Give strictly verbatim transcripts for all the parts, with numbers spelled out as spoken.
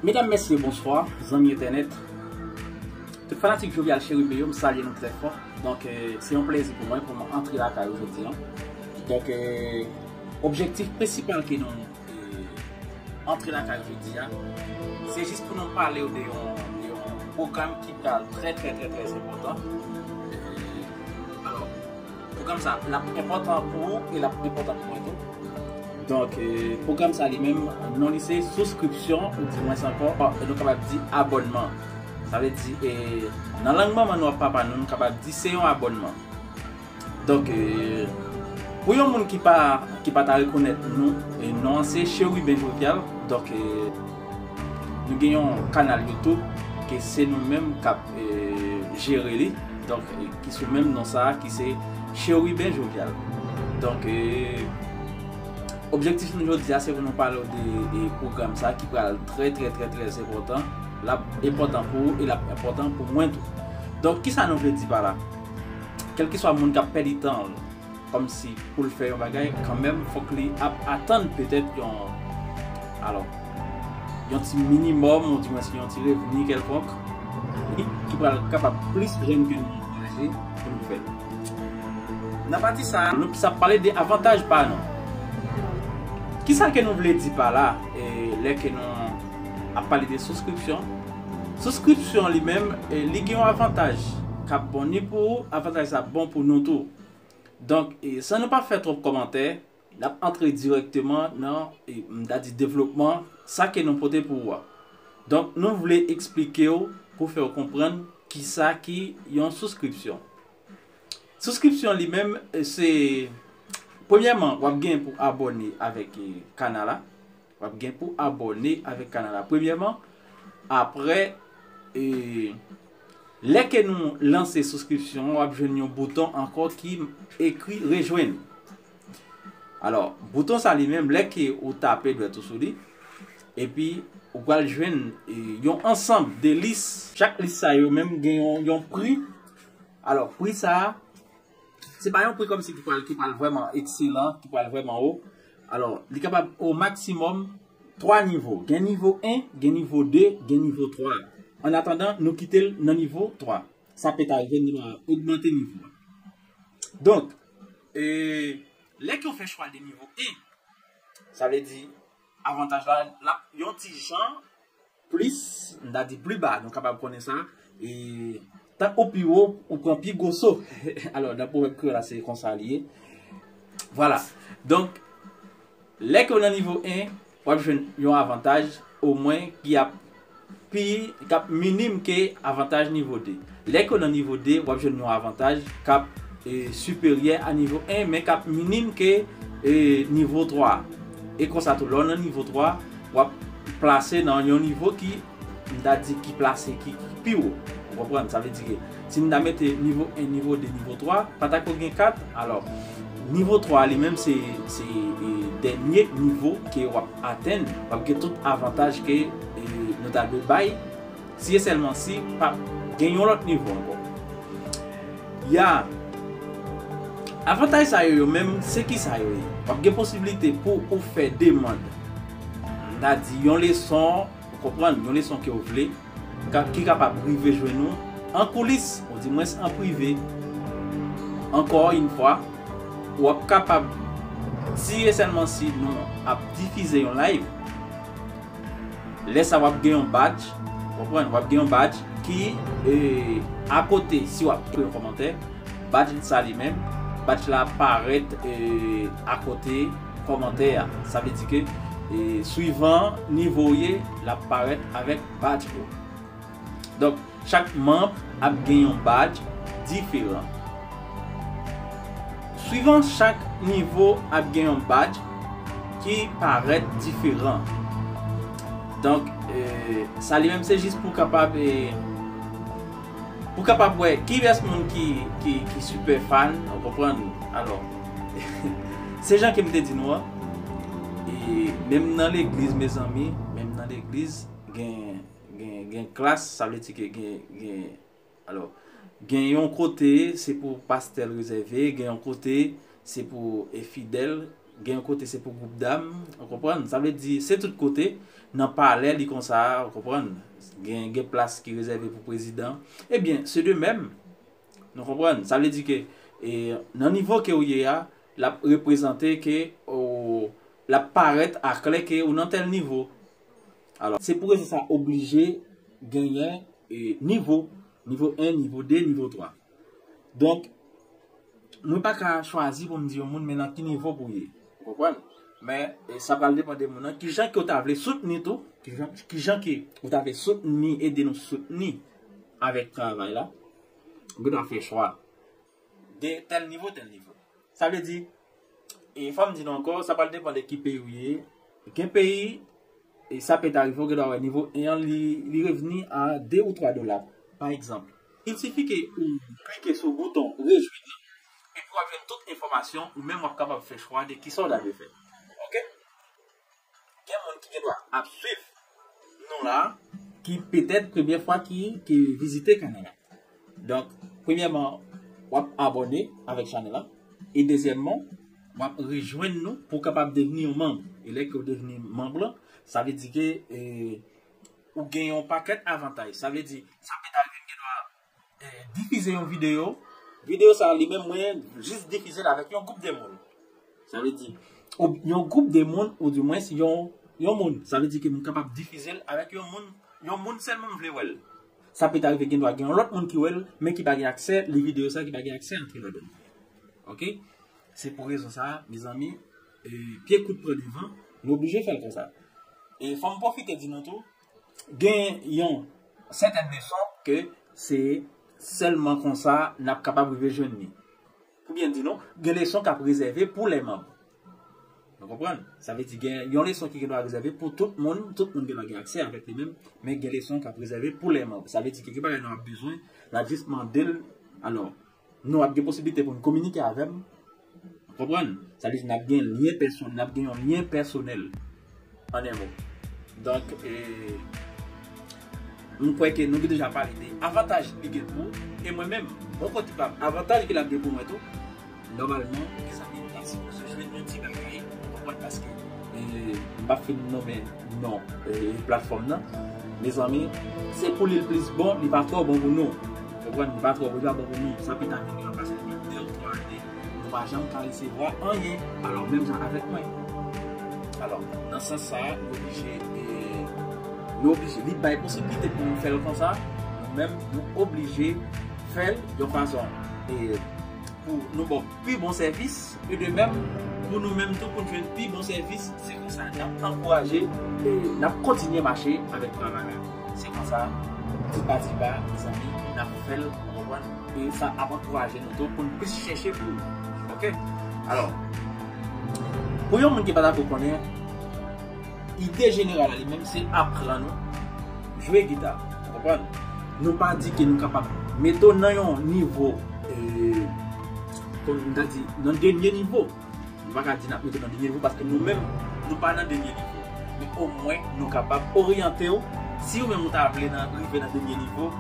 Medam, mesye, bonswa, zanmi entènèt. Tout fanatik Jovial Chérubin yo, m salye nou trè fò. Donk, eh, se yon plezi pou mwen pou m antre lakay ou jodi a. Donk, eh, objektif prensipal ke nou, eh, antre lakay ou jodi a, se jis pou nou pale w de yon, de yon pwogram ki pral trè, trè, trè, trè enpòtan. Eh, alò, pwogram sa, l ap enpòtan pou ou e l ap enpòtan pou mwen tou. Donk, eh, pwogram sa li menm, non li se souskripsyon, ou di mwens ankò, nou kapab di abònman. Sa vle di, eh, nan lang manman nou ak papa nou, nou kapab di se yon abònman. Donk, eh, pou yon moun ki pa, ki pa ta rekonèt nou, eh, non an se Chérubin Jovial. Donk, eh, nou gen yon kanal YouTube ke se nou menm k ap, eh, jere li. Donk, eh, ki sou menm non sa a, ki se Chérubin Jovial. Donk, eh, objektif nou jodi a, se pou nou pale w de, eh, pwogram sa a ki pral trè, trè, trè, trè enpòtan. L ap enpòtan pou ou e l ap enpòtan pou mwen tou. Donk, kisa nou vle di pa la? Kèlkeswa moun k ap pèdi tan l, kòmsi pou l fè yon bagay, kanmenm, fòk li ap atann petèt yon, alò, yon ti minimòm, ou dimwens yon ti revni kèlkonk, ki, ki pral kapab plis jèn ke nou ankouraje pou nou fè l. Nan pati sa a, nou sa pale de avantaj pa nou. Kisa ke nou vle di pa la, eh, lè ke nou ap pale de souskripsyon? Souskripsyon li menm, eh, li gen yon avantaj k ap bon ni pou ou, avantaj sa bon pou nou tou. Donk, eh, san nou pa fè twòp kòmantè, n ap antre dirèkteman nan, eh, m ta di devlopman, sa ke nou pote pou ou a. Donk, nou vle eksplike w pou fè w konprann kisa ki yon souskripsyon. Souskripsyon li menm, eh, se, premyèman, w ap gen pou abòne avèk, eh, kanal la. W ap gen pou abòne avèk kanal la. Premyèman, apre, eh, lè ke nou lanse souskripsyon, w ap jwenn yon bouton ankò ki ekri rejwenn. Alò, bouton sa li menm, lè ke ou tape dwèt ou sou li, epi ou pral jwenn, eh, yon ansanm de lis. Chak lis sa yo menm gen yon, yon pri. Alò, pri sa a, se pa yon pri kòmsi ki pral, ki pral vrèman ekselan, ki pral vrèman wo. Alò, li kapab o maksimòm twa nivo. Gen nivo en, gen nivo de, gen nivo twa. An atandan, nou kite l nan nivo twa. Sa peta rive, nou a ogmante nivo a. Donk, eh, lè ke w fè chwa de nivo en, sa vle di avantaj la, l ap yon ti jan plis, m ta di pli ba, nou kapab konnen sa. E tan ou pi wo, ou pran pi gwo so. Alò, nan pwovèb kreyòl la, se konsa li ye. Vwala. Donk, lè ke w nan nivo en, w ap jwenn yon avantaj, omwen, ki ap pi, k ap minim ke avantaj nivo de. Lè ke w nan nivo de, w ap jwenn yon avantaj k ap, eh, siperyè a nivo en, men k ap minim ke, eh, nivo twa. E konsa tou, lè w nan nivo twa, w ap plase nan yon nivo ki, m ta di ki plase, ki, ki pi wo. Ou konprann? Sa vle di ke si m ta mete nivo en, nivo de, nivo twa, pa ta ko gen kat. Alò, nivo twa li menm se, se, eh, dènye nivo ke w ap atenn. W ap gen tout avantaj ke, eh, nou ta dwe bay. Si e sèlman si p ap gen yon lòt nivo ankò. Ya, avantaj sa yo, yo menm, se ki sa yo ye? W ap gen posiblite pou ou fè demann, m ta di yon leson, ou konprann, yon leson ke w vle, ka, ki kapab rive jwenn ou an koulis, ou dimwens an prive. Ankò yon fwa, w ap kapab, si e sèlman si nou ap difize yon live, lè sa w ap gen yon badge, konprann, w ap gen yon badge ki, eh, akote, si w ap ekri yon kòmantè, badge sa li menm, badge la parèt, eh, akote kòmantè a. Sa vle di ke, eh, swivan nivo w ye, l ap parèt avèk badge ou. Donk, chak manm ap gen yon badge diferan. Swivan chak nivo ap gen yon badge ki parèt diferan. Donk, eh, sa li menm se jis pou kapab, eh, pou kapab wè kiyès moun ki, ki, ki super fan, ou konprann? Alò, se jan ke m te di nou an, e menm nan legliz, mezanmi, menm nan legliz, gen, gen, gen klas, sa vle di ke gen, gen, alò, gen yon kote, se pou pastè l rezève, gen yon kote, se pou, e, fidèl, Gen yon kote se pou gwoup dam, ou konprann? Sa vle di, se tout kote, nan palè li konsa, ou konprann? Gen, gen plas ki rezève pou prezidan. Ebyen, se de menm, nou konprann? Sa vle di ke, e, nan nivo ke ou ye a, l ap reprezante ke, ou, l ap parèt aklè ke ou nan tèl nivo. Alò, se pou rezon sa oblije genyen, e, nivo. Nivo en, nivo de, nivo twa. Donk, mwen pa ka chwazi pou m di yon moun, men nan ki nivo pou w ye. Ou konprann? Men, e, sa pral depann de moun nan. Kijan ke w ta vle soutni tou? Kijan, kijan ke w ta vle soutni, ede nou soutni avèk travay la? Ou gen dwa fè chwa de tèl nivo, tèl nivo. Sa vle di, e fò m di nou ankò, sa pral depann de ki peyi w ye. Gen peyi, e sa pèt arive, ou gen dwa wè nivo en an, li, li revni a de ou twa dola, pa egzanp. Il sifi ke ou klike sou bouton rejwenn nan, epi w ap jwenn tout enfòmasyon, ou menm w ap kapab fè chwa de kisa w ta vle fè. Oke? Gen moun ki gen dwa ap swiv nou la, ki petèt premyè fwa ki, ki vizite kanal la. Donk, premyèman, w ap abòne avèk chanèl la. E dezyèmman, w ap rejwenn nou pou w kapab devni yon manm. E lè ke w devni manm lan, sa vle di ke, e, ou gen yon pakèt avantaj. Sa vle di, sa pèt arive m gen dwa, e, difize yon videyo. Videyo sa a li menm, mwen jis difize l avèk yon gwoup de moun. Sa vle di, ou, yon gwoup de moun, oudimwens yon, yon moun. Sa vle di ke m kapab difize l avèk yon moun, yon moun sèlman m vle wè l. Sa pèt arive gen dwa gen yon lòt moun ki wè l, men ki pa gen aksè li videyo sa, ki pa gen aksè antre ladan l. Oke? Se pou rezon sa a, mezanmi, e, pye kout pran devan, nou oblije fè l konsa. E fò m pwofite di nou tou, gen yon sètèn leson ke se sèlman konsa n ap kapab rive jwenn li. Pou byen di nou, gen leson k ap rezève pou lè manm. Nou konprann? Sa vle di gen yon leson ki gen dwa rezève pou tout moun, tout moun gen dwa gen aksè avèk li menm, men gen leson k ap rezève pou lè manm. Sa vle di ke gen bagay nou ap bezwen, n ap jis mande l. Alò, nou ap gen posiblite pou n kominike avè m. Ou konprann? Sa vle di n ap gen lyen pèsonèl, n ap gen yon lyen pèsonèl. An en mo. Donk, e, m kwè ke nou gen deja pale de avantaj li gen pou ou, e mwen menm, bò kote pa m, avantaj ke l ap gen pou mwen tou, nòmalman, mezanmi, m ta sipoze jwenn yon ti bagay, ou konprann, paske, e, m p ap fin nonmen non, e, platfòm nan. Mezanmi, se pou li l plis bon, li pa twò bon pou nou. Ou konprann? Li pa twò bon, li pa bon pou nou. Sa pèt arive gen dwa pase depi de ou twa ane, nou pa janm ka resevwa anyen. Alò, menm jan avèk mwen. Alò, nan sans sa a, nou oblije, e, nou oblije, li bay posiblite pou nou fè l konsa, nou menm, nou oblije fè l yon fason, e, pou nou ba w pi bon sèvis, e de menm, pou nou menm tou, pou n jwenn pi bon sèvis, se konsa n ap ankouraje, e n ap kontinye mache avèk travay la. Se konsa, tipa tipa, mezanmi, n ap fè l, ou konprann? E sa ap ankouraje nou tou pou n plis chèche pou nou. Oke? Alò, pou yon moun ki pa t ko konnen, ide jeneral la li menm se aprann ou jwe gita. Ou konprann? Nou pa di ke nou kapab mete w nan yon nivo, e, kòm m ta di, nan dènye nivo. Nou pa ka di n ap mete w nan dènye nivo paske nou menm, nou pa nan dènye nivo. Men omwen, nou kapab oryante w. Si ou menm ou ta vle nan, rive nan dènye nivo,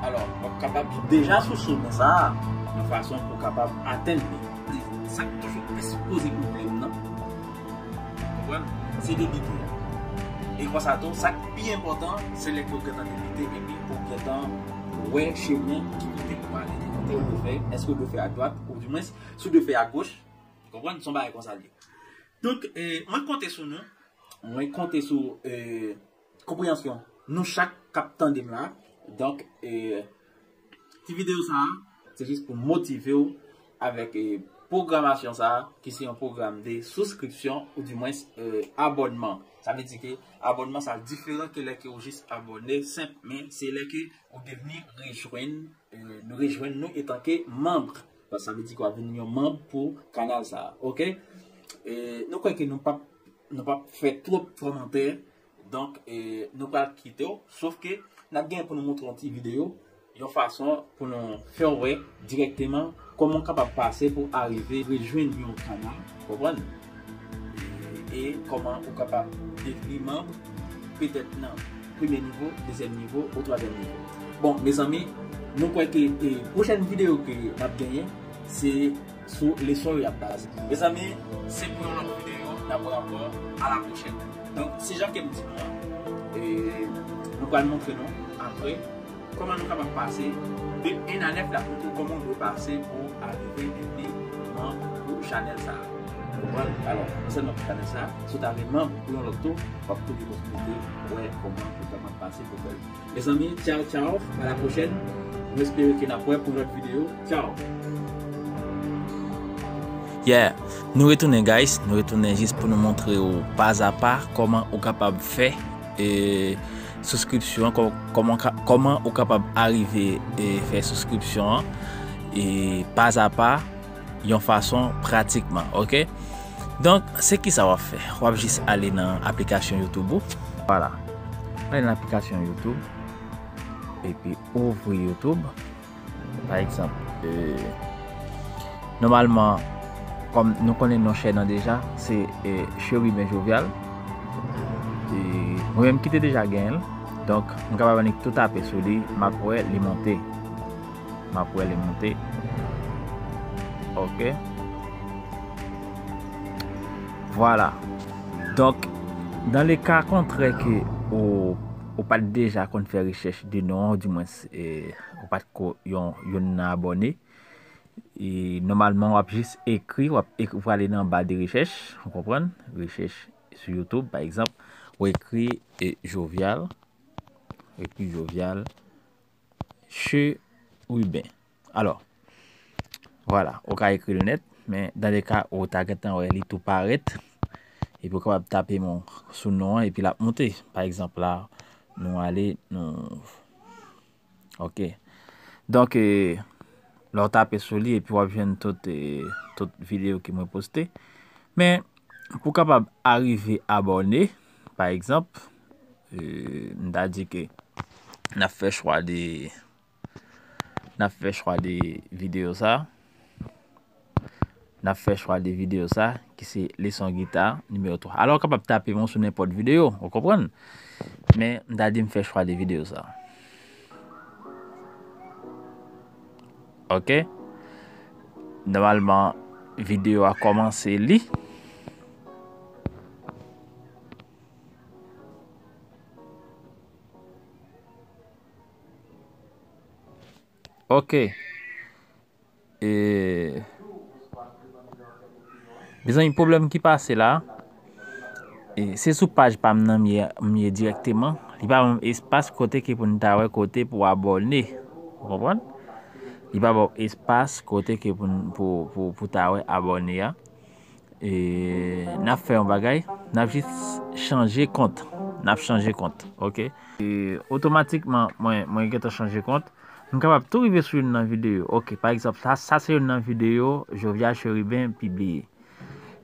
alò, w ap kapab deja sou chemen sa a, yon fason pou w kapab atenn li. Sa k toujou plis poze pwoblèm nan, konprann? Se debite a. E konsa tou, sa k pi enpòtan, se lè ke w gentan debite epi ou gentan wè chemen ki kote pou w ale, ki kote w dwe fè, èske w dwe fè adwat, oudimwens, si w dwe fè agoch, konprann? Se yon bagay konsa l ye. Donk, e, mwen konte sou nou, mwen konte sou, e, konpreyansyon nou chak k ap tande m la. Donk, e, ti videyo sa a, se jis pou motive w avèk, e, pwogramasyon sa a, ki se yon pwogram de souskripsyon, oudimwens, e, abònman. Sa vle di ke abònman sa a diferan ke lè ke ou jis abòne senp, men se lè ke ou devni rejwenn, e, nou rejwenn nou etanke manm. Sa vle di ke w ap vin yon manm pou kanal sa a, oke? E, nou kwè ke nou p ap, nou p ap fè twòp kòmantè. Donk, e, nou pral kite w, sof ke n ap gen pou nou montre yon ti videyo, yon fason pou nou fè w wè dirèkteman kòman w kapab pase pou w arive rejwenn yon kanal, konprann? E, e kòman ou kapab devni manm, petèt nan premye nivo, dezyèm nivo ou twazyèm nivo. Bon, mezanmi, nou kwè ke, e, pwochèn videyo ke n ap genyen, se sou leson yo y ap baze. Mezanmi, se pou yon lòt videyo, n ap wè ankò, a la pwochèn. Donk, se jan ke m di nou an, e, nou pral montre nou apre kòman nou kapab pase de en a nèf la, pou kòman w dwe pase pou w arive vin manm pou chanèl sa a. Konprann? Alò, non sèlman pou chanèl sa a, si w ta vle manm pou yon lòt tou, w ap tou gen posiblite pou wè kòman ou kapab pase pou fè l. Mezanmi, tchaw, tchaw, a la pwochèn. Nou espere ke n ap wè pou yon lòt videyo. Tchaw! Yeah, nou retounen, guys, nou retounen jis pou nou montre w pa a pa kòman ou kapab fè, e, souskripsyon an, kò-, kòman ka, kòman ou kapab arive, e, fè souskripsyon an, e, pa a pa, yon fason pratikman, ok? Donk, se kisa w ap fè? W ap jis ale nan aplikasyon YouTube ou. Vwala. Ale nan aplikasyon YouTube. Epi ouvri YouTube. Pa egzanp, e, nòmalman, kòm nou konnen non chèn nan deja, se, e, Cheriben Jovial. E, mwen menm ki te deja genyen l. Donk, m kapab annik tou tape sou li, m ap wè li monte. M ap wè li monte. Ok. Vwala. Donk, dans le cas contraire ke ou, ou pa t deja konn fè rechèch de non an, ou dimwens, e, ou pa t ko yon, youn nan abòne, e, nòmalman, w ap jis ekri, w ap ek-, w prale nan ba de rechèch, ou konprann? Rechèch sou YouTube, pa egzanp, ou ekri, e, Jovial, ekri Jovial, Cheriben. Alò, vwala, ou ka ekri l nèt, men dans le cas ou ta gentan wè li tou parèt, epi ou kapab tape mon, sou non an, epi l ap monte. Pa egzanp la, nou ale, nou, ok. Donk, e, lè w tape sou li, epi w ap jwenn tout, e, tout videyo ke mwen poste. Men, pou w kapab arive abòne, pa egzanp, e, m ta di ke n ap fè chwa de, n ap fè chwa de videyo sa. N ap fè chwa de videyo sa, ki se leson gita nimewo twa. Alò, w kapab tape mwen sou nenpòt videyo, ou konprann? Men, m ta di m fè chwa de videyo sa. Ok? Nòmalman, videyo a kòmanse li. Ok. E, mezanmi, pwoblèm ki pase la, e, se sou paj pa m nan m ye, m ye dirèkteman. Li pa ban m espas kote ke pou n ta wè kote pou abòne. Ou konprann? Li pa ban w espas kote ke pou n, pou, pou, pou ta wè abòne a. E, n ap fè yon bagay, n ap jis chanje kont. N ap chanje kont, ok? E, otomatikman, mwen, mwen gentan chanje kont. Nou kapab tou rive sou youn nan videyo. Ok, pa egzanp, sa, sa se youn nan videyo Jovial Cheriben pibliye.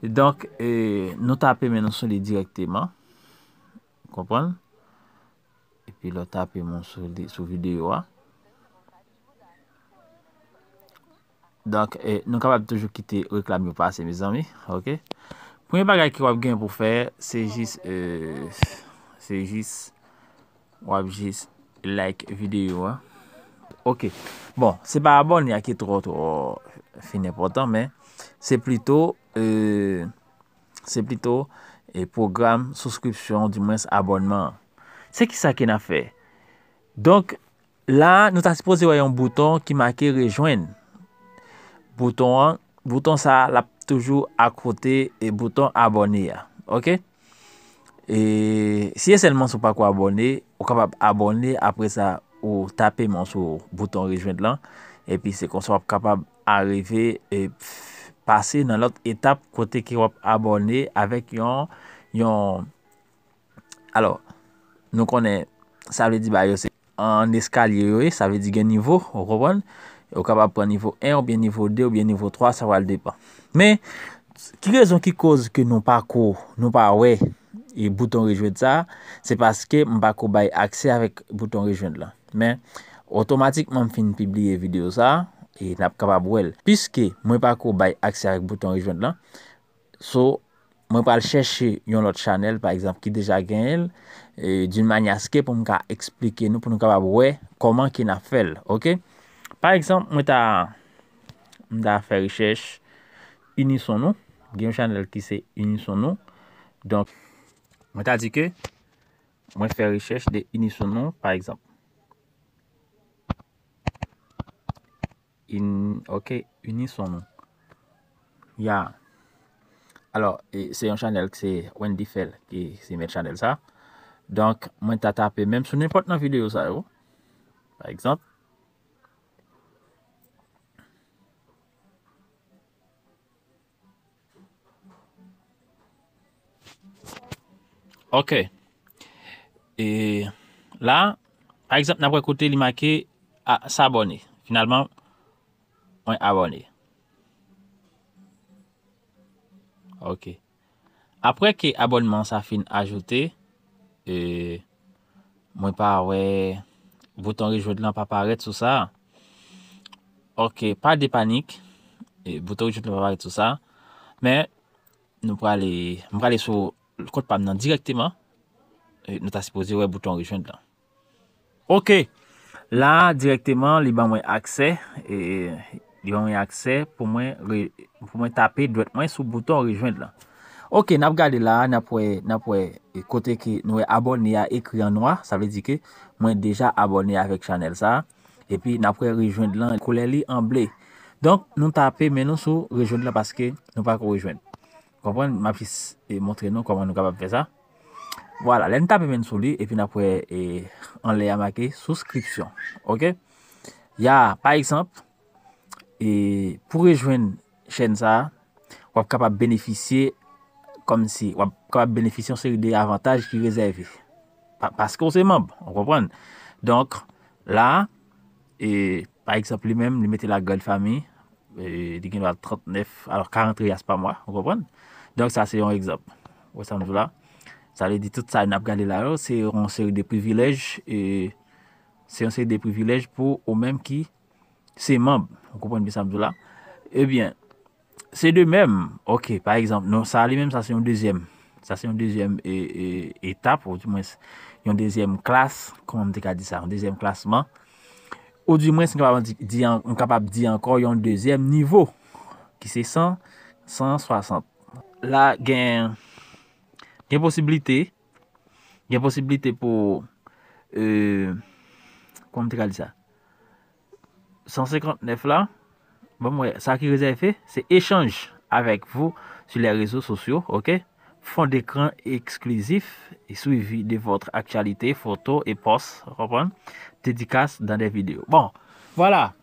Donk, e, nou tape men nou sou li dirèkteman. Konprann? Epi lè w tape men w sou li, sou videyo a. Donk, e, nou kapab toujou kite reklam yo pase, mezanmi. Ok? Premye bagay ke w ap gen pou fè, se jis, e, se jis, w ap jis like videyo a. Ok. Bon, se pa abòne a ki twò, twò fin enpòtan, men se plito, e, se plito, e, pwogram souskripsyon, dimwens abònman an. Se kisa ke n ap fè? Donk, la, nou ta sipoze wè yon bouton ki make rejwenn. Bouton an, bouton sa a, l ap toujou akote, e, bouton abòne a. Ok? E, si e sèlman si w pako abòne, ou kapab abòne, apre sa, ou tape men w sou bouton rejwenn lan, epi se konsa w ap kapab arive, e, pase nan lòt etap kote ke w ap abòne avèk yon, yon, alò, nou konnen, sa vle di bagay yo se an eskalye yo ye, sa vle di gen nivo, ou konprann? Ou kapab pran nivo en, oubyen nivo de, oubyen nivo twa, sa pral depann. Men, ki rezon ki koz ke nou pako, nou pa wè, e, bouton rejwenn sa a? Se paske m pako bay aksè avèk bouton rejwenn lan. Men, otomatikman m fin pibliye videyo sa a, e n ap kapab wè l. Piske mwen pako bay aksè avèk bouton rejwenn lan, so, mwen pral chèche yon lòt chanèl, pa egzanp, ki deja genyen l, e, d'une manière à ce que pou m ka eksplike nou, pou nou kapab wè kòman ke n ap fè l, ok? Pa egzanp, mwen ta, m ta fè rechèch, Unissons-nous. Gen yon chanèl ki se Unissons-nous. Donk, mwen ta di ke mwen fè rechèch de Unissons-nous, pa egzanp. In, ok, Unissons-nous. Ya. Alò, e, se yon chanèl, se Wendy Fèl ki se mèt chanèl sa. Donk, mwen ta tape menm sou nenpòt nan videyo sa yo. Pa egzanp. Ok. E la, pa egzanp, n ap wè kote li make a, s'abonner. Finalman, mwen abòne. Ok. Apre ke abònman sa fin ajoute, e, mwen pa wè bouton rejwenn lan pa parèt sou sa. Ok, pa de panik. E, bouton rejwenn lan pa parèt sou sa. Men, nou prale, m prale sou kont pa m nan dirèkteman. E, nou ta sipoze wè bouton rejwenn lan. Ok. La, dirèkteman, li ban mwen aksè. E, li ban mwen aksè pou mwen, re, pou mwen tape dwèt mwen sou bouton rejwenn lan. Ok, n ap gade la, n ap wè, n ap wè, e, kote ke nou wè abòne a ekri an nwa, sa vle di ke mwen deja abòne avèk chanèl sa. Epi n ap wè rejwenn lan, koulè li an ble. Donk, nou tape men nou sou rejwenn lan paske nou pako rejwenn. Konprann? M ap jis, e, montre nou kòman nou kapab fè sa. Vwala, lè n tape men n sou li, epi n ap wè, e, anlè a make souskripsyon. Ok? Ya, pa egzanp, e, pou rejwenn chèn sa a, w ap kapab benefisye, kòmsi, w ap kapab benefisye yon seri de avantaj ki rezève. Pa, paske w se manb, w konprann? Donk, la, e, pa egzanp, li menm, li mete la grande famille, e, li gen dwa trannèf, alò, karant reyas pa mwa, w konprann? Donk, sa se yon egzanp. Ou wè sa m di w la? Sa vle di tout sa n ap gade la yo, se yon seri de privilèj, e, se yon seri de privilèj pou ou menm ki se manb. Ou konprann byen sa m di w la? Ebyen, se de menm, ok, pa egzanp, non, sa li menm, sa se yon dezyèm. Sa se yon dezyèm, e, e, etap, ou dimwens, yon dezyèm klas, kòman m te ka di sa, yon dezyèm klasman. Ou dimwens, m kapab di, di an, m kapab di ankò yon dezyèm nivo, ki se san, san swasant. La, gen, gen posiblite, gen posiblite pou, e, kòman m te ka di sa? San senkantnèf la, bon, mwen, sa ki rezève, se échange avec vous sur les réseaux sociaux, ok? Fond d'écran exclusif et suivi de votre actualité, photo et post, ou konprann? Dédicace dans des vidéos. Bon, vwala,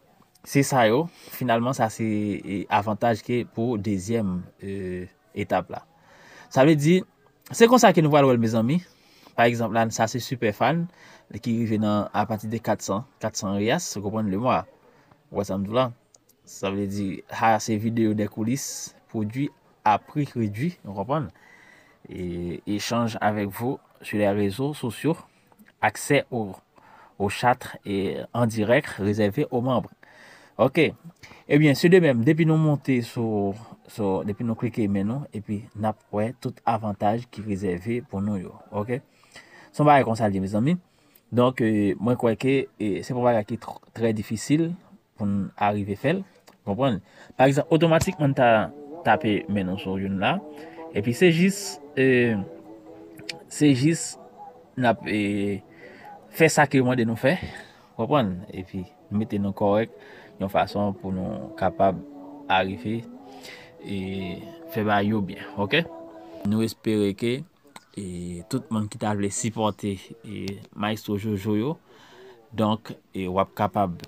se sa yo. Finalman, sa se, e, avantaj ke pou dezyèm, e, etap la. Sa vle di, se konsa ke nou pral wè l, mezanmi. Pa egzanp, la, sa se Super Fan, ki rive nan, apati de kat san, kat san reyas, ou konprann, le mwa. Ou wè sa m di w la? Sa vle di, sa se vidéo des coulisses, produit à prix réduit, ou konprann? Et échange avec vous sur les réseaux sociaux, accès au, au chat et en direct réservé aux membres. Ok. Ebyen, se de menm, depi nou monte sou, sou, depi nou klike men nou, epi n ap wè tout avantaj ki rezève pou nou yo. Ok. Se yon bagay konsa l ye, mezanmi. Donk, e, mwen kwè ke, e, se pa yon bagay ki tr-, trè difisil pou n arive fè l. Konprann? Pa egzanp, otomatikman n ta tape men nou sou youn la. Epi se jis, e, se jis n ap, e, fè sa ke yo mande nou fè. Konprann? Epi nou mete nou kòrèk yon fason pou nou kapab arive, e, fè bagay yo byen. Ok? Nou espere ke, e, tout moun ki ta vle sipòte, e, Maestro Jojo yo, donk, e, w ap kapab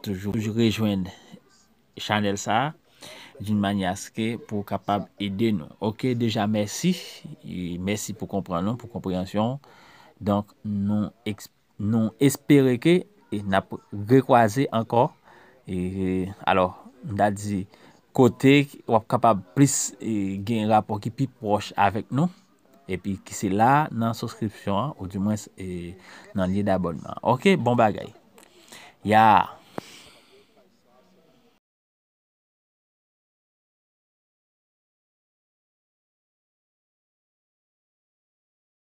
toujou, toujou rejwenn chanèl sa a d'une manière à ce que pou w kapab ede nou. Ok, deja mèsi. E mèsi pou konprann nou, pou konpreyansyon w. Donk, nou, nou espere ke, e, n ap rekwaze ankò. E, alò, m ta di, kote w ap kapab plis, e, gen rapò ki pi pwòch avèk nou. Epi ki se la nan souskripsyon an, ou dimwens, e, nan lyen dabònman. Ok, bon bagay. Ya.